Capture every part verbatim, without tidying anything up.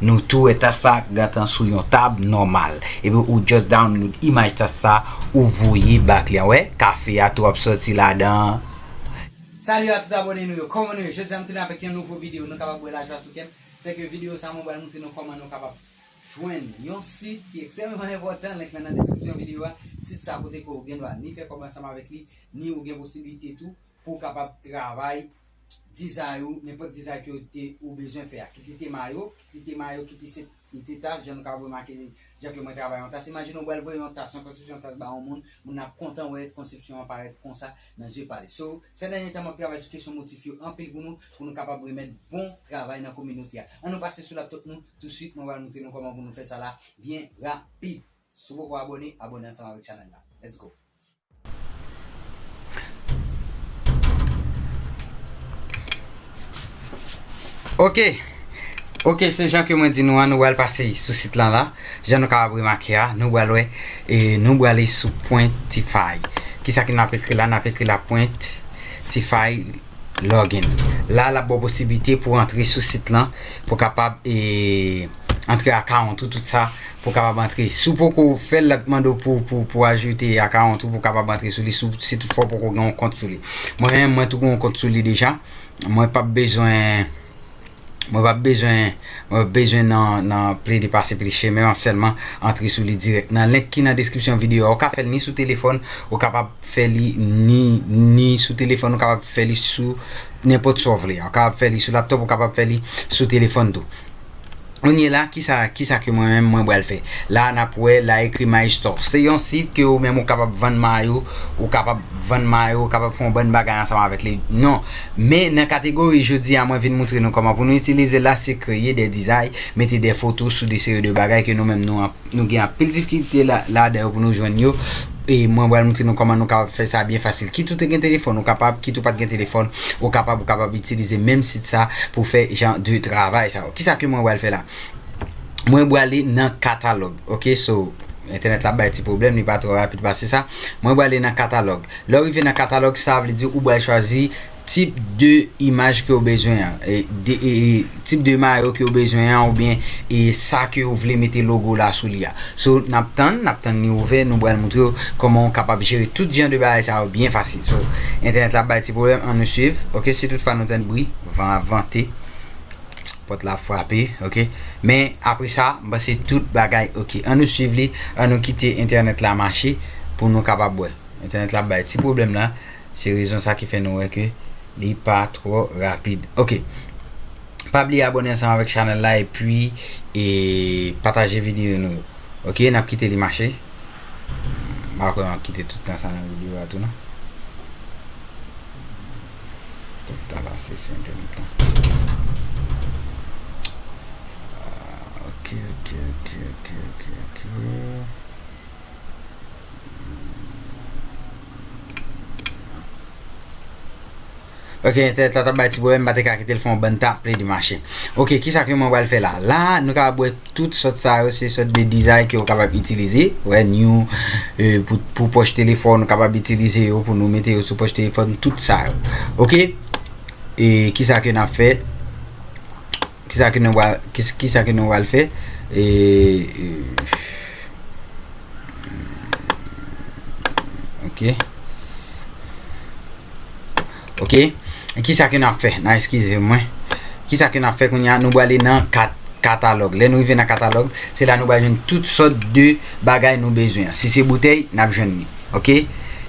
Nou tou wè tas sa gentan sou yon tab nòmal. Epi ou just download imaj tas sa, ou voye back li an. Wè, kafe a tou ap sòti ladan. Salut à tout abonné nou yo, kòman nou ye? Jodi a m tounen avèk yon nouvo videyo, nou kapab wè lajwa sou kè m. Se ke videyo sa mwen pral montre nou kòman nou kapab jwenn yon sit ki ekstrèmman enpòtan, link lan nan deskripsyon videyo a. Sit sa kote ke ou gen dwa ni fè kòb ansanm avèk li, ni ou gen posiblite tou pou w kapab travay dizay ou, nenpòt dizay ke ou te, ou bezwen fè a. Kit li te mayo, kit li te mayo, kit li se, li te tas, jan nou ka remake, jan ke mwen travay yon tas. Imajine ou pral voye yon tas, yon konsepsyon yon tas ba yon moun, moun nan ap kontan wè konsepsyon an parèt konsa nan zye pa li. So, sè dènye tan m ap travay sou kesyon motif yo anpil pou nou, pou nou kapab remèt bon travay nan kominote a. Ann nou pase sou laptop nou tousuit, mwen pral montre nou kòman pou nou fè sa la byen rapid. Si w poko abòne, abòne ansanm avèk chanèl la. Let's go. Ok. Ok, se jan ke mwen di nou an, nou pral pase sou sit lan la. Jan nou kapab remake a, nou pral wè, e nou prale sou Pwentify. Kisa ke n ap ekri la? N ap ekri la Pwentify login. La, l ap ba w posiblite pou antre sou sit lan, pou kapab, e, antre account ou, tout sa, pou kapab antre. Si w poko fè l, l ap mande w pou, pou, pou ajoute account ou, pou kapab antre sou li, si w, si toutfwa w poko gen yon kont sou li. Mwen menm, mwen tou gen yon kont sou li deja. Mwen p ap bezwen, mwen p ap bezwen, mwen p ap bezwen nan, nan plede pase plis chemen, m ap sèlman antre sou li dirèk. Nan link ki nan deskripsyon videyo a, ou ka fè l ni sou telefòn, ou kapab fè li ni, ni sou telefòn, ou kapab fè li sou nenpòt sa w vle. Ou kapab fè li sou laptop, ou kapab fè li sou telefòn tou. Kounye la, kisa, kisa ke mwen menm mwen pral fè? La, n ap wè, la ekri My Store. Se yon sit ke ou menm ou kapab vann mayo, ou kapab vann mayo, ou kapab fè yon bann bagay ansanm avèk li. Non. Men nan kategori jodi a, mwen vin montre nou kòman pou nou itilize la, se kreye de dizay, mete de foto sou de seri de bagay ke nou menm nou an nou gen anpil difikilte la, ladan yo pou nou jwenn yo. E mwen pral montre nou kòman nou kapab fè sa byen fasil. Kit ou te gen telefòn, ou kapab, kit ou pa t gen telefòn, ou kapab, ou kapab itilize menm sit sa pou fè jan de travay sa yo. Kisa ke mwen pral fè la? Mwen prale nan katalòg. Ok, so, entènèt la bay ti pwoblèm, li pa twò rapid pase sa. Mwen prale nan katalòg. Lè w rive nan katalòg, sa vle di ou pral chwazi tip de imaj ke w bezwen an, e, de, e, e, tip de mayo ke w bezwen an, oubyen, e, sa ke w vle mete logo la sou li a. So, n ap tann, n ap tann li ouvè, nou pral montre w kòman w kapab jere tout jan de bagay sa yo byen fasil. So, entènèt la bay ti pwoblèm, ann nou swiv. Ok, si toutfwa nou tann bri, van ap vante, pòt la ap frape, ok. Men, apre sa, m panse tout bagay ok. Ann nou swiv li, ann nou kite entènèt la mache pou nou kapab wè. Entènèt la bay ti pwoblèm la. Se rezon sa ki fè nou wè ke li pa twò rapid. Ok. Pa bliye abòne ansanm avèk chanèl la epi, e, pataje videyo nou yo. Ok, n ap kite li mache. M pa kwè m ap kite tout tan sa nan videyo a tou non. Tout tan pase sou entènèt la. Ah, ok, ok, ok, ok, ok, ok. Ok, entènèt la t ap bay ti pwoblèm, m pa te ka kite l fè yon bann tan ap plede mache. Ok, kisa ke mwen pral fè la? La, nou kapab wè tout sòt sa yo, se sòt de dizay ke w kapab itilize. Wè, new, e, pou, pou pòch telefòn, ou kapab itilize yo pou nou mete yo sou pòch telefòn, tout sa yo. Ok? E kisa ke n ap fè? Kisa ke nou pral, kis-, kisa ke nou pral fè? E, e, ok. Ok. Kisa ke n ap fè? Nan, eskize mwen. Kisa ke n ap fè kounye a? Nou prale nan kat-, katalòg. Lè nou rive nan katalòg, se la nou pral jwenn tout sòt de bagay nou bezwen an. Si se boutèy, n ap jwenn li. Ok?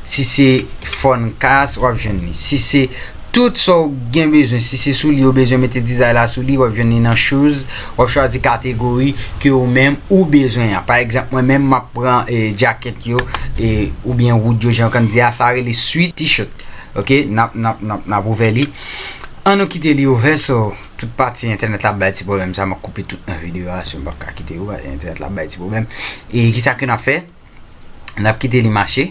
Si se fòn kas, w ap jwenn li. Si se tout sa w gen bezwen, si se soulye w bezwen mete dizay la sou li, w ap jwenn li nan shoes, w ap chwazi kategori ke ou menm ou bezwen an. Pa egzanp, mwen menm, m ap pran, e, djakèt yo, e, oubyen wood yo, jan yo konn di a, sa rele sweat t-shirt. Ok? N ap, n ap, n ap, n ap ouvè li. Ann nou kite li ouvè, so, tout pati entènèt la ap bay ti pwoblèm sa, m ap koupe tout nan videyo a, so m p ap ka kite yo, entènèt la ap bay ti pwoblèm. E kisa ke n ap fè? N ap kite li mache.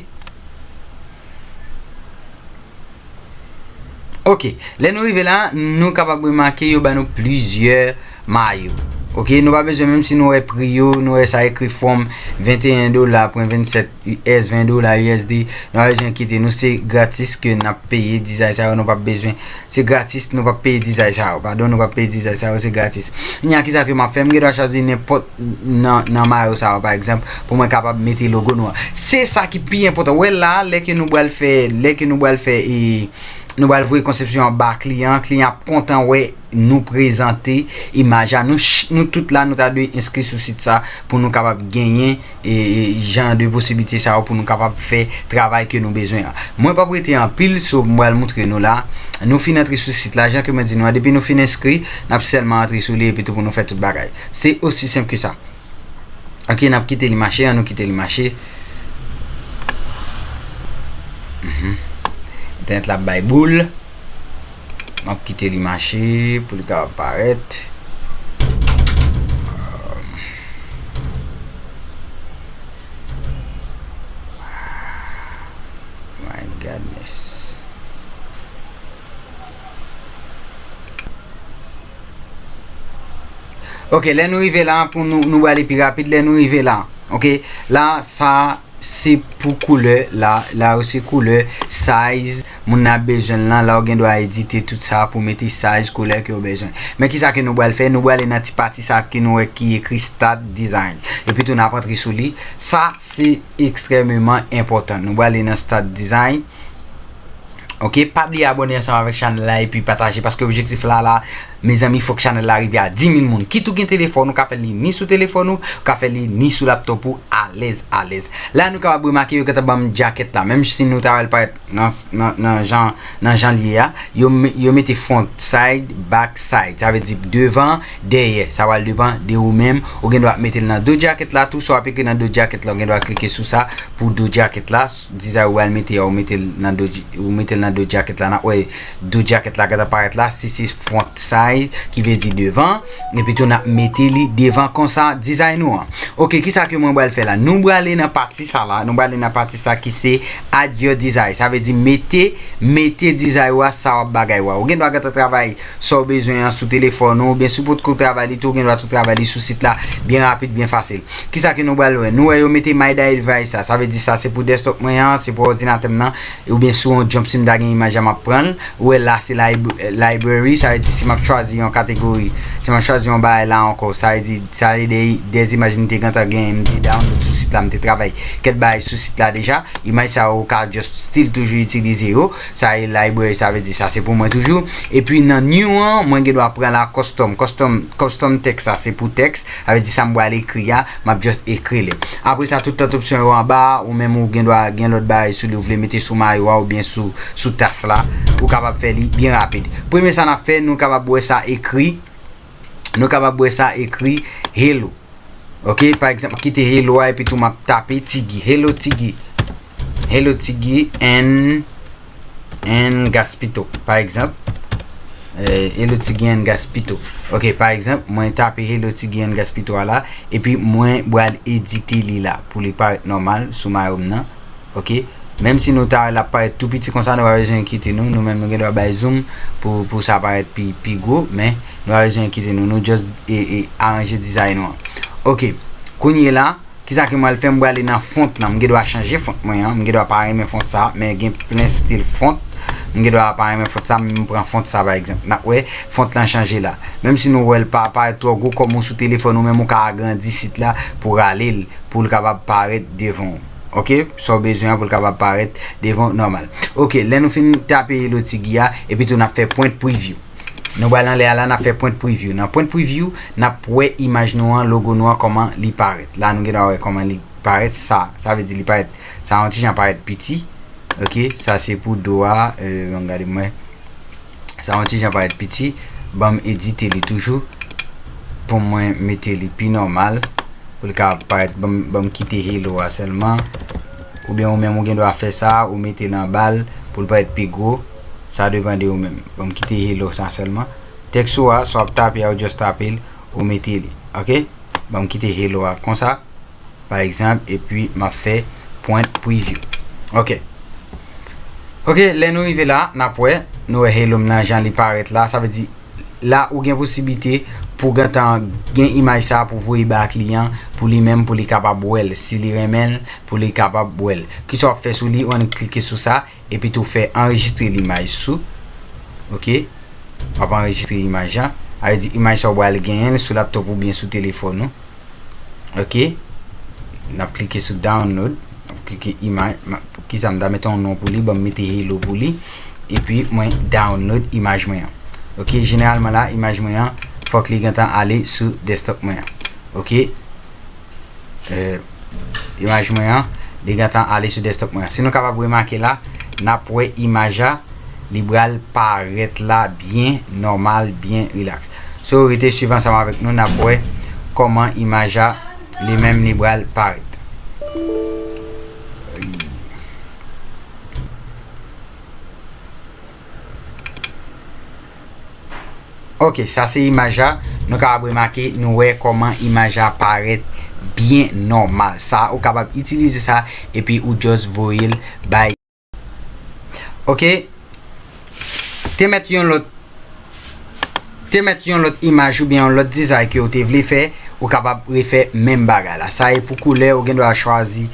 Ok, lè nou rive la, nou kapab remake yo ba nou plizyè mayo. Ok, nou pa bezwen, menm si nou wè pri yo, nou wè sa ekri from venteyen dola pwen vennsèt U S, ven dola U S D, nou pa bezwen enkyete nou, se gratis ke n ap peye dizay sa yo, nou p ap bezwen, se gratis, nou p ap peye dizay sa yo, padon, nou p ap peye dizay sa yo, se gratis. Kounye a, kisa ke m ap fè? M gen dwa chwazi nenpòt nan, nan mayo sa yo, pa egzanp, pou mwen kapab mete logo nou an. Se sa ki pi enpòtan. Wè la, lè ke nou pral fè, lè ke nou pral fè, e, nou pral voye konsepsyon an ba kliyan, kliyan ap kontan wè nou prezante imaj la. Nou, ch- nou tout la, nou ta dwe enskri sou sit sa pou nou kapab genyen e, e, jan de posiblite sa yo pou nou kapab fè travay ke nou bezwen an. Mwen p ap rete anpil, so m pral moutre nou la. Nou fin antre sou sit la, jan ke mwen di nou an, depi nou fin enskri, n ap sèlman antre sou li epi tou pou nou fè tout bagay. Se osi senp ke sa. Ok, n ap kite li mache, an nou kite li mache. Mhm. Entènèt la ap bay boul. M ap kite li mache pou li kapab parèt. Um, my goodness. Ok, lè nou rive la, pou nou, nou pral pi rapid, lè nou rive la. Ok, la, sa, se pou koulè, la, la yo se koulè, size, moun nan ap bezwen l lan, la ou gen dwa edite tout sa pou mete size, koulè ke ou bezwen. Men kisa ke nou pral fè? Nou pral ale nan ti pati sa ke nou wè ki ekri Start Design. Epi tou n ap antre sou li. Sa, se ekstrèmeman enpòtan. Nou pral ale nan Start Design. Ok, pa bliye abòne ansanm avèk chanèl la epi pataje, paske objektif la, la, mezanmi, fòk chanèl la rive a dis mil moun. Kit ou gen telefòn, ou ka fè li ni sou telefòn ou, ou ka fè li ni sou laptop ou, alèz, alèz. La, nou kapab remake yo gentan ban m djakèt la, menm si nou ta wè l parèt nan, nan, nan jan, nan jan l ye a, yo, me- yo mete front side, back side, sa vle di devan, dèyè, sa pral depann de ou menm, ou gen dwa mete l nan do djakèt la tou, sa w ap ekri nan do djakèt la, ou gen dwa klike sou sa pou do djakèt la, dizay ou al mete a, ou mete l nan do, ou mete l nan do djakèt la, n ap wè do djakèt la gentan parèt la, si se front side, ki vle di devan, epi tou n ap mete li devan konsa dizay nou an. Ok, kisa ke mwen pral fè la? Nou prale nan pati sa la, nou prale nan pati sa ki se add your design, sa vle di mete, mete dizay ou a, sa w ap bagay ou a. Ou gen dwa gentan travay sa w bezwen an sou telefòn ou, oubyen si w potko travay li tou, ou gen dwa tou travay li sou sit la, byen rapid, byen fasil. Kisa ke nou pral wè? Nou wè yo mete my device sa, sa vle di sa se pou desktop mwen an, se pou òdinatè m nan, oubyen sou yon jump si m ta gen imaj la m ap pran l. Ou wè la se lib- library, sa vle di si m ap chwazi yon kategori, si m ap chwazi yon bagay la ankò, sa vle di sa se de, de imaj m te gentan genyen, m te download sou sit la, m te travay kèk bagay sou sit la deja. Imaj sa yo ou ka just still toujou itilize yo. Sa e library, sa vle di sa se pou mwen toujou. Epi nan new an, mwen gen dwa pran la custom. Custom, custom text sa, se pou text. Sa vle di sa m pral ekri a, m ap just ekri li. Apre sa, tout lòt opsyon yo anba a, ou menm ou gen dwa gen lòt bagay sou li, ou vle mete sou mayo a oubyen sou, sou tas la, ou kapab fè li byen rapid. Premye sa n ap fè, nou kapab wè sa ekri, nou kapab wè sa ekri hello. Ok, pa egzanp, kite hello a, epi tou m ap tape Tigi. Hello Tigi. Hello Tigi and, and Gaspito, pa egzanp. Eh, Hello Tigi and Gaspito. Ok, pa egzanp, mwen tape Hello Tigi and Gaspito a la, epi mwen pral edite li la pou li parèt nòmal sou mayo m nan. Ok, menm si nou ta wè l ap parèt tou piti konsa, nou pa bezwen enkyete nou, nou menm nou gen dwa bay zoom pou, pou sa parèt pi, pi gwo, men nou pa bezwen enkyete nou, nou just e, e, aranje dizay nou an. Ok, kounye la, kisa ke m pral fè? M prale nan font lan, m gen dwa chanje font mwen an, m gen dwa pa renmen font sa, men gen plen stil font, m gen dwa pa renmen font sa, men m pran font sa pa egzanp. N ap wè, font lan chanje la. Menm si nou wè l pa parèt twò gwo, kòm ou sou telefòn ou menm ou ka agrandi sit la pou rale l, pou l kapab parèt devan w. Ok, sa w bezwen an pou l kapab parèt devan w nòmal. Ok, lè nou fin tape Hello Tigi a, epi tou n ap fè print preview. Nou pral anlè a la, n ap fè print preview. Nan print preview, n ap wè imaj nou an, logo nou an, kòman li parèt. La, nou gen dwa wè kòman li parèt. Sa, sa vle di li parèt, sa yon ti jan parèt piti. Ok, sa se pou do a, euh, bon, gade mwen. Sa yon ti jan parèt piti. Ban m edite li toujou. Pou mwen mete li pi nòmal. Pou l ka parèt, ban m, ban m kite hello a sèlman. Oubyen ou menm ou gen dwa fè sa, ou mete l anba l pou l parèt pi gwo. Sa depann de ou menm. Ban m kite hello sa sèlman. Tèks ou a, sa w ap tape a, ou just tape l, ou mete li. Ok? Ban m kite hello a konsa. Pa egzanp, epi m ap fè print preview. Ok. Ok, lè nou rive la, n ap wè, nou wè hello m nan jan li parèt la, sa vle di la ou gen posiblite pou gentan gen imaj sa pou voye ba kliyan, pou li menm, pou li kapab wè l, si li renmen l, pou li kapab wè l. Kisa w ap fè sou li, w annik klike sou sa, epi tou fè anrejistre limaj sou. Oke. W ap anrejistre imaj la. Sa vle di imaj sa w pral genyen l sou laptop oubyen sou telefòn ou. Oke. N ap klike sou download. N ap klike imaj. M ap, kisa m ta mete yon non pou li, ban m mete hello pou li. Epi mwen download imaj mwen an. Oke, jeneralman la, imaj mwen an, fòk li gentan ale sou desktop mwen an. Oke. Eh, imaj mwen an, li gentan ale sou desktop mwen an. Si nou kapab remake la, n ap wè imaj la, li pral parèt la byen nòmal, byen rilaks. So, rete swiv ansanm avèk nou, n ap wè kòman imaj la, li menm, li pral parèt. Ok, sa se imaj la. Nou kapab remake, nou wè kòman imaj la parèt byen nòmal. Sa, ou kapab itilize sa, epi ou just voye l bay. Ok, te mèt yon lòt, te mèt yon lòt imaj oubyen yon lòt dizay ke ou te vle fè, ou kapab refè menm bagay la. Sa e pou koulè, ou gen dwa chwazi,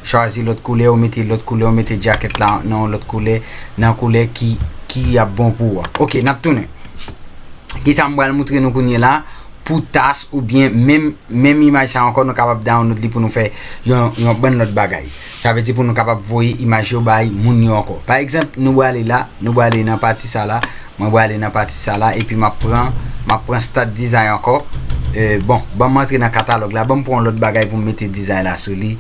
chwazi lòt koulè, ou mete lòt koulè, ou mete djakèt la nan yon lòt koulè, nan koulè ki, ki ap bon pou ou a. Ok, n ap tounen. Kisa m pral moutre nou kounye la, pou tas oubyen menm, menm imaj sa ankò, nou kapab download li pou nou fè yon, yon bann lòt bagay. Sa vle di pou nou kapab voye imaj yo bay moun yo ankò. Pa egzanp, nou prale la, nou prale nan pati sa la, mwen prale nan pati sa la, epi m ap pran, m ap pran start design ankò. Eh, bon, ban m antre nan katalòg la, ban m pran yon lòt bagay pou m mete dizay la sou li.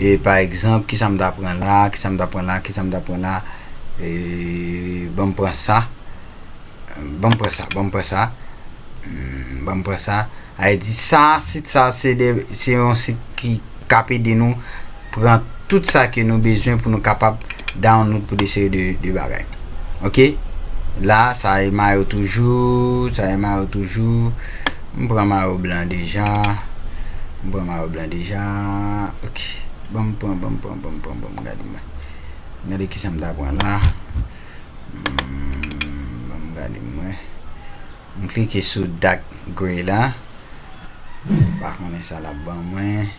Eh, pa egzanp, kisa m ta pran la, kisa m ta pran la, kisa m ta pran la. Eh, ban m pran sa. Ban m pran sa, ban m pran sa. Hmm, ban m pran sa. Sa vle di sa, sit sa, se de, se yon sit ki k ap ede nou pran tout sa ke nou bezwen pou nou kapab download pou de seri de, de bagay. Ok? La, sa e mayo toujou, sa e mayo toujou. M pran mayo blan deja. M pran mayo blan deja. Ok. Ban m pran, ban m pran, ban m pran, ban m gade mwen. Gade kisa m ta pran la. Hmm, ban m gade mwen. M klike sou dark gray la. M pa konnen sa l ap ban mwen.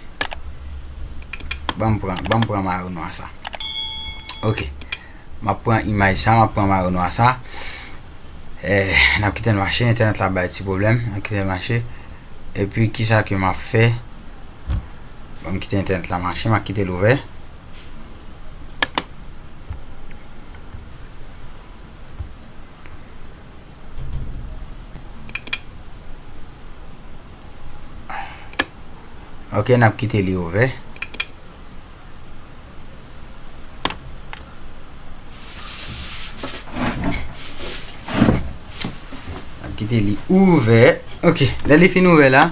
Ban m pran, ban m pran mayo nwa sa. Ok. M ap pran imaj sa, m ap pran mayo nwa sa. Eh, n ap kite l mache, entènèt la bay ti pwoblèm. N ap kite l mache. Epi, kisa ke m ap fè? Ban m kite entènèt la mache, m ap kite l ouvè. Ok, n ap kite li ouvè. N ap kite li ouvè. Ok, lè li fin ouvè la,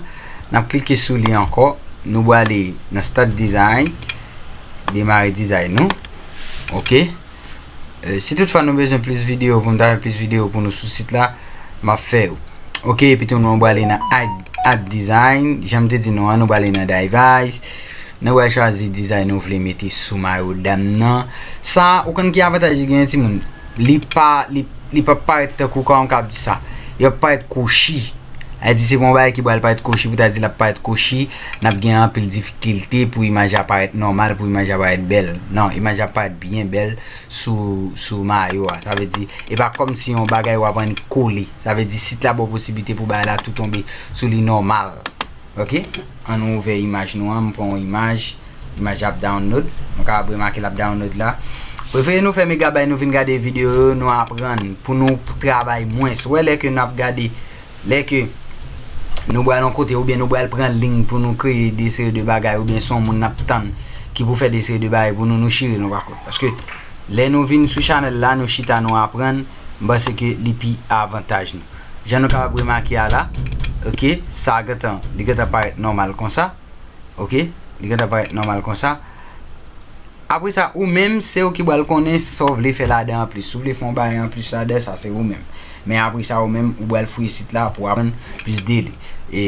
n ap klike sou li ankò. Nou prale nan Start Design. Demare dizay nou. Ok. Eh, si toutfwa nou bezwen plis videyo pou m ta fè plis videyo pou nou sou sit la, m ap fè yo. Ok, epi tou nou prale nan Add, Add Design. Jan m te di nou an, nou prale nan Device. Nou pral chwazi dizay nou vle mete sou mayo dam nan. Sa, ou konn ki avantaj li genyen, timoun? Li pa, li, li p ap parèt tankou, kòman m ka di sa? Li p ap parèt kochi. Sa vle di se pa yon bagay ki pral parèt kochi, pou ta di l ap parèt kochi, n ap gen anpil difikilte pou imaj la parèt nòmal, pou imaj la parèt bèl. Non, imaj la parèt byen bèl sou, sou mayo a. Sa vle di, e pa kòmsi yon bagay w ap annik kole. Sa vle di, sit la ba w posiblite pou bagay la tou tonbe sou li nòmal. Ok? Ann nou ouvè imaj nou an, m pran yon imaj. Imaj la ap download. Nou kapab remake l ap download la. Prefere nou fè megabay, nou vin gade videyo yo, nou aprann pou nou travay mwens. Ou wè lè ke n ap gade, lè ke nou pral yon kote oubyen nou pral pran liy pou nou kreye de seri de bagay oubyen se yon moun n ap tann ki pou fè de seri de bagay pou nou, nou chire, nou pa konn. Paske lè nou vin sou chanèl la, nou chita, nou aprann, m panse ke li pi avantaj nou. Jan nou kapab remake a la, ok, sa gentan, li gentan parèt nòmal konsa. Ok, li gentan parèt nòmal konsa. Apre sa, ou menm, se ou ki pral konnen sa w vle fè ladan anplis. Si w vle fè yon bagay anplis ladan, sa se ou menm. Men apre sa, ou menm, ou pral fouye sit la pou w aprann plis de li. E,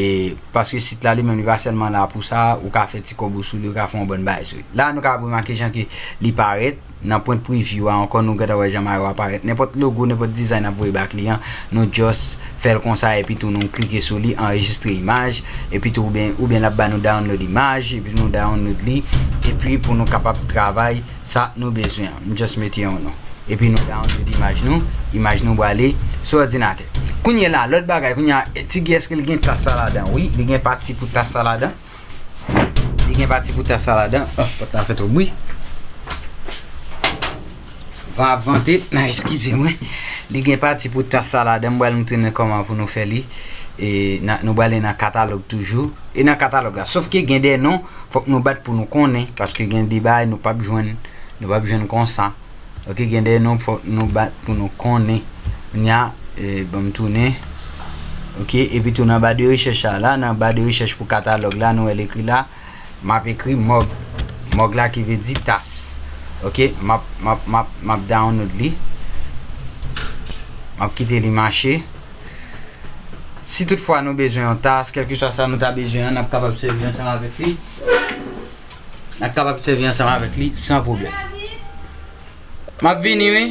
paske sit la li menm, li pa sèlman la pou sa, ou ka fè ti kòb ou sou li, ou ka fè yon bann bagay sou li. La, nou kapab remake jan ke li parèt. Nan pwent preview a ankò, nou gentan wè jan mayo a parèt. Nenpòt logo, nenpòt dizay n ap voye ba kliyan, nou just fè l konsa, epi tou nou klike sou li, anrejistre imaj, epi tou oubyen, oubyen l ap ba nou download imaj, epi nou download li, epi pou nou kapab travay sa nou bezwen an. M just mete yon non. Epi nou download imaj nou, imaj nou prale sou òdinatè. Kounye la, lòt bagay, kounye a, Tigi, èske l gen tas sa ladan? Wi, li gen pati pou tas sa ladan. Li gen pati pou tas sa ladan. Oh, pòt la fè twòp bri. Van ap vante, nan eskize mwen. Li gen pati pou tas sa ladan. M pral moutre nou kòman pou nou fè li. E, nan, nou prale nan katalòg toujou. E nan katalòg la. Sòf ke gen de non, fòk nou bat pou nou konnen. Paske gen de bagay nou p ap jwenn, nou p ap jwenn konsa. Ok, gen de non, fòk nou bat pou nou konnen. Kounye a, e, ban m tounen. Ok, epi tou nan ba de rechèch la, la, nan ba de rechèch pou katalòg la, nou wè l ekri la. M ap ekri mòg. Mòg la ki vle di tas. Ok, m ap, m ap, m ap, m ap download li. M ap kite li mache. Si toutfwa nou bezwen yon tas, kèlkeswa sa nou ta bezwen an, n ap kapab sèvi ansanm avèk li. N ap kapab sèvi ansanm avèk li san pwoblèm. M ap vini, wi.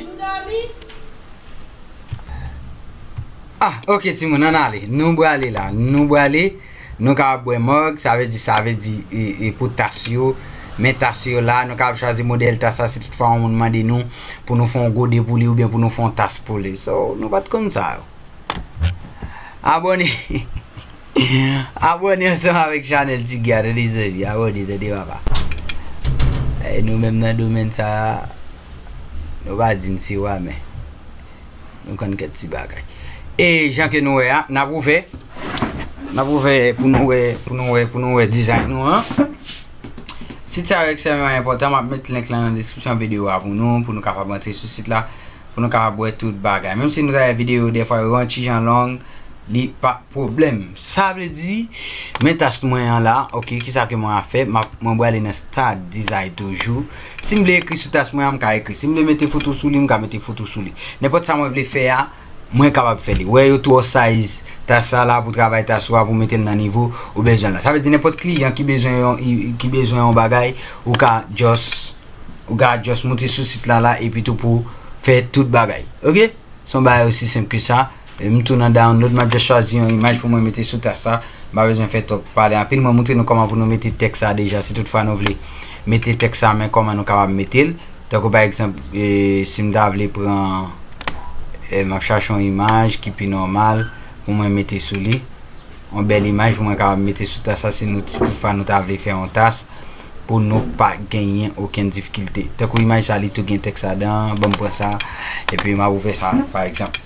Ah, ok, timoun, ann ale. Nou prale la. Nou prale. Nou kapab bwè mòg, sa vle di, sa vle di, e, e, pou tas yo. Men tas yo la, nou kapab chwazi modèl tas sa, si toutfwa yon moun mande nou pou nou fè yon gode pou li oubyen pou nou fè yon tas pou li. So, nou pa t konn sa yo. Abòne. Abòne ansanm avèk chanèl Tigi a, tande zanmi. Abòne, tande papa. E nou menm nan domèn sa a, nou pa di n se wa, men nou konn kèk ti bagay. E jan ke nou wè a, n ap ouvè. N ap ouvè pou nou wè, pou nou wè, pou nou wè dizay nou an. Sit sa yo ekstrèmman enpòtan, m ap met link lan nan deskripsyon videyo a pou nou, pou nou kapab antre sou sit la, pou nou kapab wè tout bagay. Menm si nou ta wè videyo dèfwa yo yon ti jan long, li pa pwoblèm. Sa vle di, men tas mwen an la, ok, kisa ke mwen ap fè? M ap, mwen prale nan Start Design toujou. Si m vle ekri sou tas mwen an, m ka ekri. Si m vle mete foto sou li, m ka mete foto sou li. Nenpòt sa mwen vle fè a, mwen kapab fè li. Wè yo twò size tas sa la pou travay tas ou a, pou mete l nan nivo ou bezwen la. Sa vle di nenpòt kliyan ki bezwen yon, ki bezwen yon bagay, ou ka just, ou ka just moute sou sit la la epi tou pou fè tout bagay. Ok? Se yon bagay osi senp ke sa. E m tou nan download, m ap just chwazi yon imaj pou mwen mete sou tas sa. M pa bezwen fè twòp pale anpil. Mwen montre nou kòman pou nou mete tèks sa deja, si toutfwa nou vle mete tèks sa, men kòman nou kapab mete l. Tankou pa egzanp, e, si m ta vle pran, e, m ap chache yon imaj ki pi nòmal pou mwen mete sou li. Yon bèl imaj pou mwen kapab mete sou tas sa, si nou, si toutfwa nou ta vle fè yon tas pou nou pa genyen okenn difikilte. Tankou imaj sa, li tou gen tèks ladan, ban m pran sa, epi m ap ouvè sa, pa egzanp.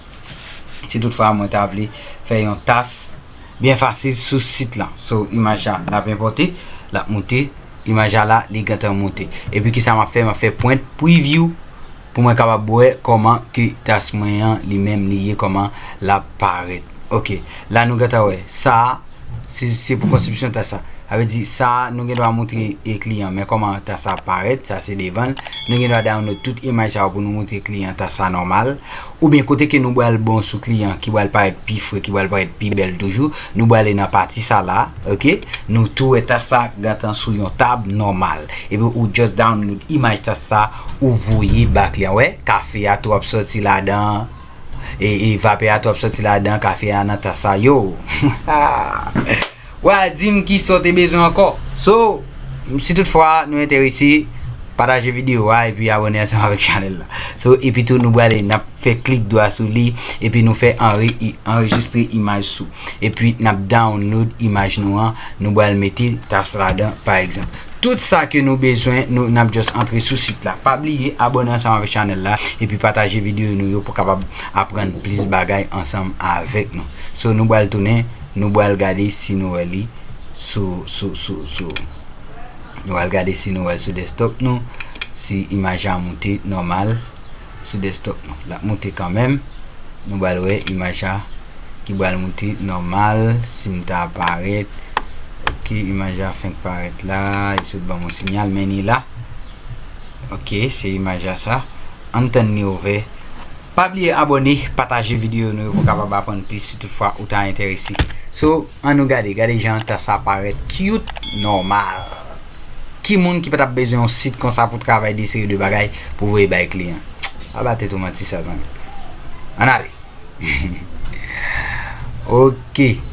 Si toutfwa mwen ta vle fè yon tas byen fasil sou sit lan. So, imaj la, n ap enpòte, l ap moute, imaj la la, li gentan moute. Epi kisa m ap fè? M ap fè print preview pou mwen kapab wè kòman ke tas mwen an li menm li ye, kòman l ap parèt. Ok, la nou gentan wè sa a, se, se pou konsepsyon tas sa. Sa vle di sa a, nou gen dwa montre e kliyan, men kòman tas sa ap parèt, sa se devan l. Nou gen dwa download tout imaj sa yo pou nou montre kliyan tas sa nòmal. Oubyen kote ke nou pral bon sou kliyan, ki pral parèt pi fre, ki pral parèt pi bèl toujou, nou prale nan pati sa la, ok? Nou tou wè tas sa gentan sou yon tab nòmal. Epi ou just download imaj tas sa, ou voye ba kliyan. Wè, kafe a tou ap sòti ladan, e, e vapè a tou ap sòti ladan, kafe a nan tas sa. Yo! Wa di m kisa w te bezwen ankò. So, si toutfwa nou enterese, pataje videyo a epi abòne ansanm avèk chanèl la. So, epi tou nou prale, n ap fè klik dwa sou li, epi nou fè anre-, i-, anrejistre imaj sou. Epi n ap download imaj nou an, nou pral mete tas ladan, pa egzanp. Tout sa ke nou bezwen, nou, n ap just antre sou sit la. Pa bliye abòne ansanm avèk chanèl la, epi pataje videyo nou yo pou kapab aprann plis bagay ansanm avèk nou. So, nou pral tounen, nou pral gade si nou wè li sou, sou, sou, sou. Nou pral gade si nou wè l sou desktop nou, si imaj la moute nòmal sou desktop nou. L ap moute kanmenm. Nou pral wè imaj la ki pral moute nòmal, si m ta parèt. Ok, imaj la fenk parèt la, li sot ban m yon siyal, men li la. Ok, se imaj la sa. Ann tann li ouvè. Pa bliye abòne, pataje videyo nou yo pou kapab aprann plis si toutfwa ou ta enterese. So, ann nou gade, gade jan tas sa parèt cute, nòmal. Ki moun ki pa t ap bezwen yon sit konsa pou travay de seri de bagay pou voye bay kliyan? Pa ba tèt ou manti sa, zanmi. Ann ale. Ok.